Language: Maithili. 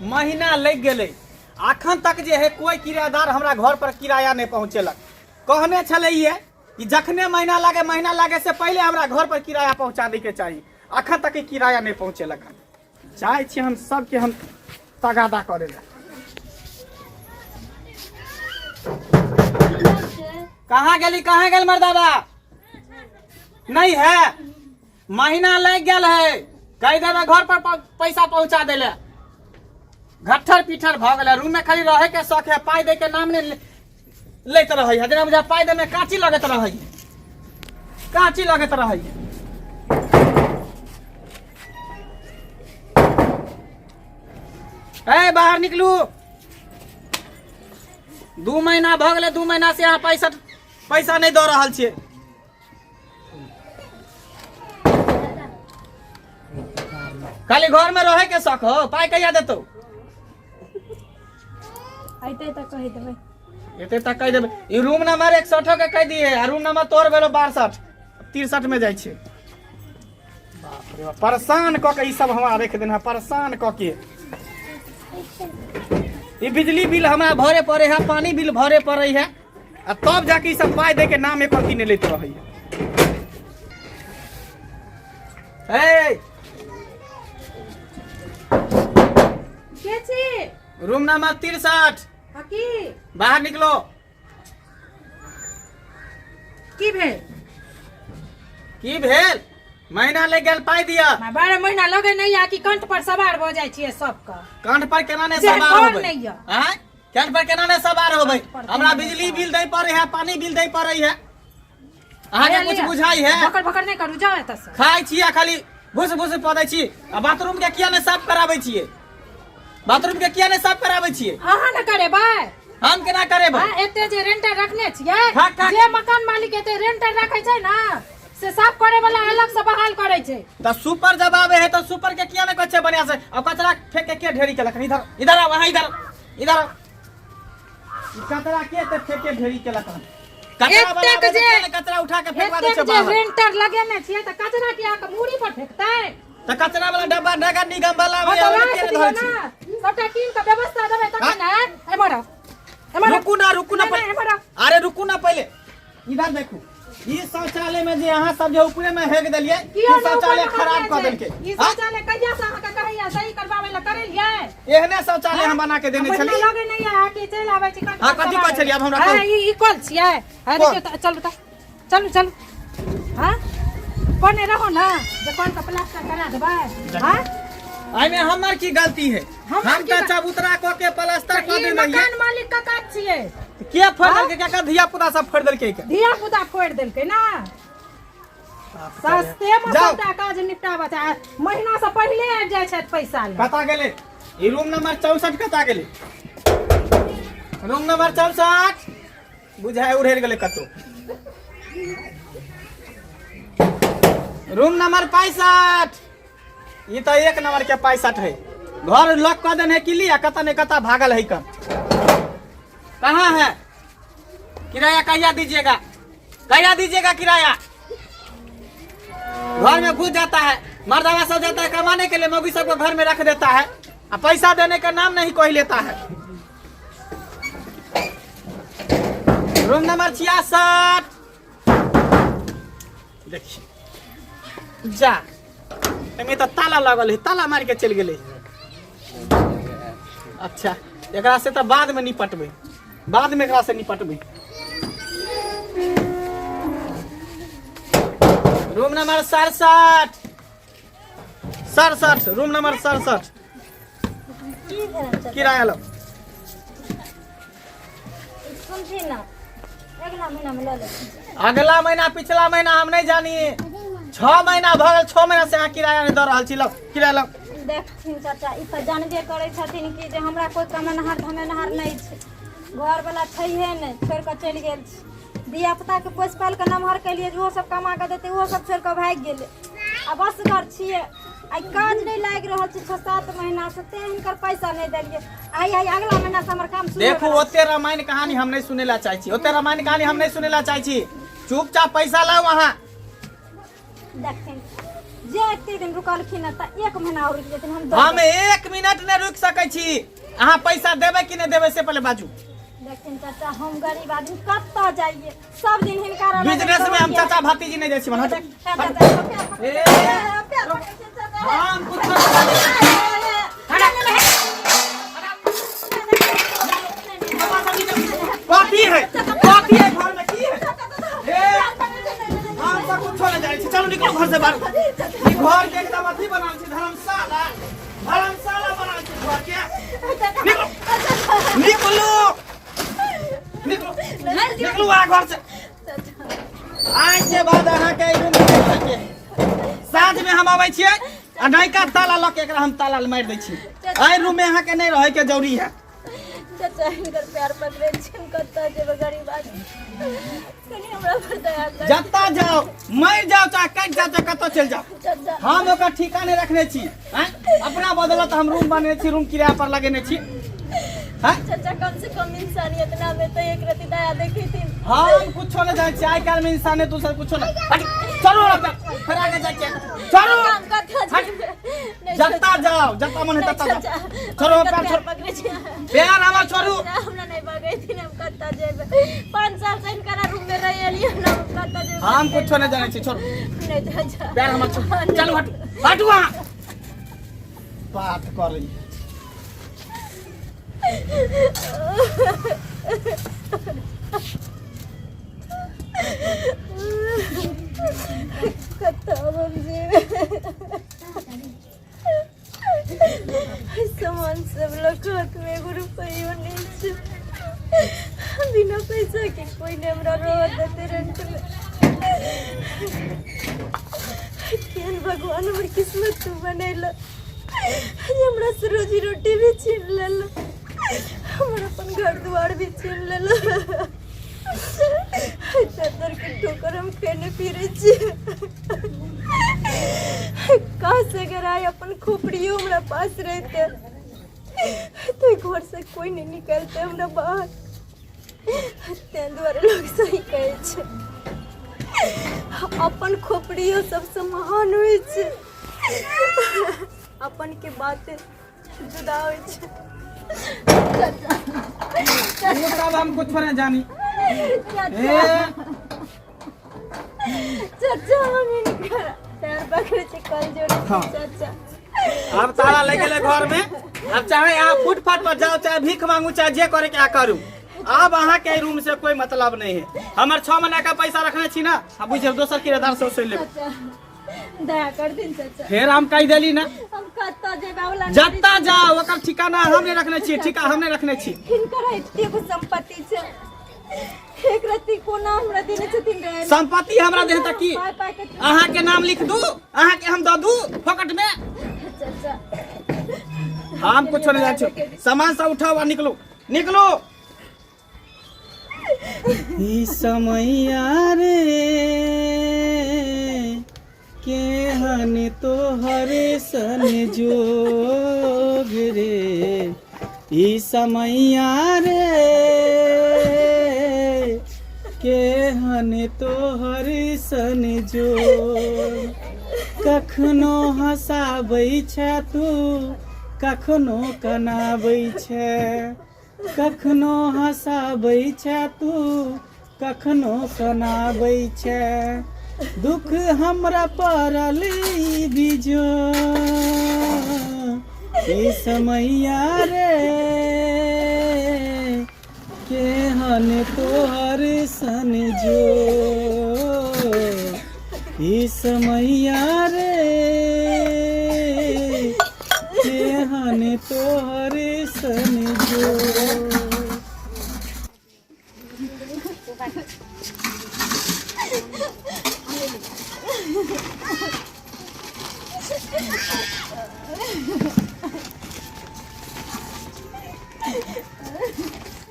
महीना लागि गेलै, अखन तक जे है कोई किरायादार हमरा घर पर किराया नहि पहुँचेलक। कहने छलैये कि जखने महीना लागे, महीना लागे से पहिले हमरा घर पर किराया पहुँचा दैके चाही। अखन तक ई किराया नहि पहुँचेलक हन। चाहै छी हम सबके हम तगादा करे लए। कहाँ गेली, कहाँ गेल मर्दाबा? नहीं है, महीना लग गेल है, कहि देबै घर पर पैसा पहुंचा देले। घट्ठर पीठर भऽ गेलै। रूम में खाली रहे के शौक है, पाई दे के नाम नहीं लेत रहै है। जेना बुझा पाई दे में काची लगैत रहै है, काची लगैत रहै है। ए बाहर निकलू। 2 महीना भऽ गेलै, 2 महीना से अहाँ पैसा पैसा नहीं दऽ रहल छियै। खाली घर में रहे के शौक हो, पाई कहिया देतौ? अइते तऽ कहि देबै। एते तक कहि देबै। ई रूम नंबर 61 के कहि दिए आ रूम नंबर तोर भेलो 62 63 में जाइ छै। बाप रे बाप, परेशान कऽ के ई सब हमरा रखि देने है, परेशान कऽ के। ई बिजली बिल हमरा भरे पड़े है, पानी बिल भरे पड़े है, आ तब जाके ई सब पाई दे के नाम एक रत्ती नहि लैत रहै है। के छी? Room number 63। हाँ, की? बाहर निकलो। की भेल? की भेल? महीना ले गेल, पाई दिया। 12 महीना लगे नहीं आ कि कंठ पर सवार भऽ जाइ छियै सबके। कंठ पर केना ने जे सवार घर होबै? नहि यऽ। आँय? कंठ पर केना ने सवार होबै? पर हमरा केना बिजली नहि बिल दै पड़ै है, पानी बिल दै पड़ै है। अहाँके कुछ बुझाइ है? भकड़ भकड़ नहि करू, जाउ एतऽ से। खाइ छी आ खाली भूस भूस पदै छी। आ बाथरूम के किया नहि साफ कराबै छियै? बाथरूम के किया नहि साफ कराबै छियै? अहाँ ने करेबै? हम केना करेबै? हाँ, एते जे रेंटर रखने छियै, खा, खा। जे मकान मालिक एते रेंटर रखै छै ना, से साफ करे वाला अलग से बहाल करे छै। तऽ सुपर जब आबै है तऽ सुपर के किया नहि कहै छै बढ़िया से? आ कचरा फेंक के के ढेरी केलक? इधर इधर आउ अहाँ, इधर इधर आउ। ई कचरा के तऽ फेंक के ढेरी केलक हन? कचरा वाला एतेक आबै तऽ जे- किया नहि कचरा उठा के फेंकवा दै एतेक छै जे बाहर? रेंटर लगेने छियै तऽ कचरा के अहाँके मूड़ी पर फेंकतै? तऽ कचरा वाला डब्बा नगर निगम वाला हाँ, आबै तऽ है, ओहिमे राखि किया नहि दियौ धरै छी? ना, सबटा कीन के व्यवस्था देबै तखन ने। एम्हर आउ, एम्हर आउ। रुकू ना, रुकू ना। नहि, नहि, एम्हर आउ। अरे रुकू ना, पहिले इधर देखू। ई शौचालय में जे अहाँ सब जे ऊपरे में हेक देलियै, कियो ई नहि शौचालय ऊपर खराब में कऽ छै। देलकै। ई हाँ? शौचालय कहिया से अहाँके कहैया सही करबाबै लए, करेलियै? एहने शौचालय हम बना के देने महीना छली। लगे नहीं है कि चलि आबै छी कंठ हाँ, पर कथी सवार। कहै छलियै? आब हमरा हाँ, कहू। ई कल छियै। हाँ, कोन? देखियौ तऽ, चलू तऽ, चलू चलू। हाँ, कोने रहो ना जे कल के प्लास्टर करा देबै। हाँ, एहिमे हमर की गलती है? हमर हम की तऽ चबूतरा कऽ के प्लास्टर कऽ ई देने रहियै। मकान मालिक के काज छियै। के फोड़ देलकै? केकर धिया पुता सब फोड़ देलकै के? धिया पुता फोड़ि देलकै ना। सस्ते में जाउ। सबटा काज निपटाबऽ चाहे, महीना से पहिले आबि जाइ छथि पैसा लए। कतऽ गेलै ई रूम नंबर 64? कतऽ गेलै रूम नंबर 64? बुझाय उड़ेल गेलै कतौ। Room number 65। ई तऽ एक नंबर के 65 है। घर लॉक कऽ देने है किली आ कतऽ ने कतऽ भागल है। कम कहाँ है? किराया कहिया दीजिएगा? कहिया दीजिएगा किराया? घर में घुस जाता है मर्दावा सब, जाता है कमाने के लिए, मौगी सबको घर में रख देता है आ पैसा देने का नाम नहीं कोई लेता है। Room number 66। देखिए जा, एहिमे तऽ ताला लगल है, ताला मारि के चलि गेलै। अच्छा, एकरा से तऽ बाद में निपटबै, बाद में एकरा से निपटबै। Room number 67, 67, room number 67। की भेल चाचा? किराया लो। सुनथिन ना, अगला महीना में लऽ लेथिन। अगला महीना, पिछला महीना हम नहीं जानी। 6 महीना भऽ गेल, 6 महीना से अहाँ किराया नहीं दऽ रहल छी। लो किराया लो। देखथिन चाचा, ई तऽ जानबे करै छथिन कि जे हमरा कोइ कमेनहार धमेनहार नहि छै, घरवला छैहे नहि, छोड़ि कऽ चलि गेल छै। धिया पुताके पोसि पालि कऽ नमहर केलियै जे ओहो सब कमा कऽ देतै, ओहो सब छोड़ि कऽ भागि गेलै। आ बसगर छियै, आइ काज नहि लागि रहल छै 6-7 महीना से, तें हिनकर पैसा नहि देलियै। आइ आइ अगला महीना से हमर काम शुरू देखू, होइवला छै। ओते रामायण कहानी हम नहीं सुने ला चाहे छी, ओते रामायण कहानी हम नहीं सुने ला चाहे छी। चुपचाप पैसा लाओ अहाँ। देखथिन, जे एते दिन रुकलखिन हँ तऽ एक महीना और रुकि जेथिन हम दऽ हम देबै। एक मिनट नहि रुकि सकै छी। अहाँ पैसा देबै कि नहि देबै से पहिले बाजू। देखथिन चाचा, हम गरीब आदमी कतऽ जाइए, सब दिन हिनका रहला बिजनेस में हम चाचा भतीजी नहीं जाइ छी। हटू। ए, हम कुछो कथी है, कथी है घर में, की है? ए, हम सब कुछो नहीं जाइ छी। चलू, निकलू घर से बाहर। ई घर के एकदम अथी बनाल छी, धर्मशाला, धर्मशाला बनाल छी घर के। निकलू, निकलू, निकलू, निकलू आ घर से। आज के बाद अहाँके एहि रूम में नहि सके। साँझ में हम अबै छियै आ नयका ताला लऽ के एकरा हम ताला मारि दै छी। एहि रूम में अहाँके नहि रहै के जरूरी है। चाचा, हिनकर पैर पकड़े छियनि, कतऽ जेबै गरीब आदमी, कनि हमरा पर दया कर। जतऽ जाओ, मरि जाओ, चाहे कटि जाओ, चाहे कतऽ चलि जाओ। चाचा, हम ओकर ठीका नहि रखने छी आँय? अपना बदौलत हम रूम बनेने छी, रूम किराया पर लगेने छी आँय? चाचा, कम से कम इंसानियत नामे तऽ एक रति दया देखेथिन। हम कुछो नहीं जानै छी। आइ काल्हि में इंसानियत तू कुछो नहीं। हट, चलू अब, फेर आगे जाके चलू। हम कतऽ हट। जेबै? नहि जत्ता जाओ, जत्ता मन है नहीं तत्ता जाओ। चाचा, छोड़ो, हुनकर पैर पैर छोड़ो। पकड़े छियै। पैर हमर छोड़ू। हमरा नहि बगैथिन, हम कतऽ जेबै? 5 साल से हिनकर रूम में रहि एलियै ना, हम कतऽ जेबै? हम कुछो नहीं जानै छी, छोड़ू। नहि चाचा। पैर हमर छोड़ू, चलू, हटू, हटू। अहाँ बात करै। कतऽ हम जेबै? सामान सब लऽ हाथ में एगो रुपैयो नहि छै। बिना पैसा के कोई नहि हमरा रहऽ देतै रेंट में। केहन भगवान हमर किस्मत तू बनेला जे हमरा से रोजी रोटी भी छीन लेल, हमर अपन घर दुआर भी छीन लेल। दर के ठोकर हम खेने फिरे छियै। काश अगर आइ अपन खोपड़ियो हमरा पास रहते तो घर से कोई नहीं निकलते हमरा बाहर। ताहि दुआरे लोग सही कहै छै, अपन खोपड़ियो सबसँ महान होइ छै। अपन के बात जुदा होइ छै। वो सब हम कुछ नहीं जानी। ए, चाचा, हम हिनकर पैर पकड़े छी, कल जोड़े छी। हाँ। चाचा। अब ताला लग गेलै घर में। अब चाहे अहाँ फुटपाथ पर जाओ, चाहे भीख मांगू, चाहे जे करे के अहाँ करू, अब अहाँ के रूम से कोई मतलब नहीं है। हमर 6 महीना का पैसा रखने छी ना, अब बुझ दोसर किराएदार से वसूल लेबै। चाचा, दया कर दिन चाचा। फेर हम कहि देली ना। हम कतऽ जेबै वाला? जत्ता जाओ, ओकर ठिकाना हम नहीं रखने छी, ठिका हम नहीं रखने छी। हिनकर एतेक संपत्ति छै, एक रत्ती कोना हमरा देने छथिन रे? संपत्ति हमरा दे त की? पाइ पाइ के। अहाँ के नाम लिख दू, अहाँ के हम दऽ दू फोकट में? चाचा। हम कुछो नहीं जान छी। सामान सब उठाओ आ निकलू, निकलू। ई समैया रे केहन तोहर सन जोग रे, ई समैया रे केहन तोहर सन जोग। कखनो हँसाबै छै तू, कखनो कनाबै छै। कखनो हँसाबै छै तू, कखनो कनाबै छै। दुख हमरा पड़ल ई बिजो, ई समैया रे केहन तोहर सन जो, ई समैया रे केहन तोहर सन जो।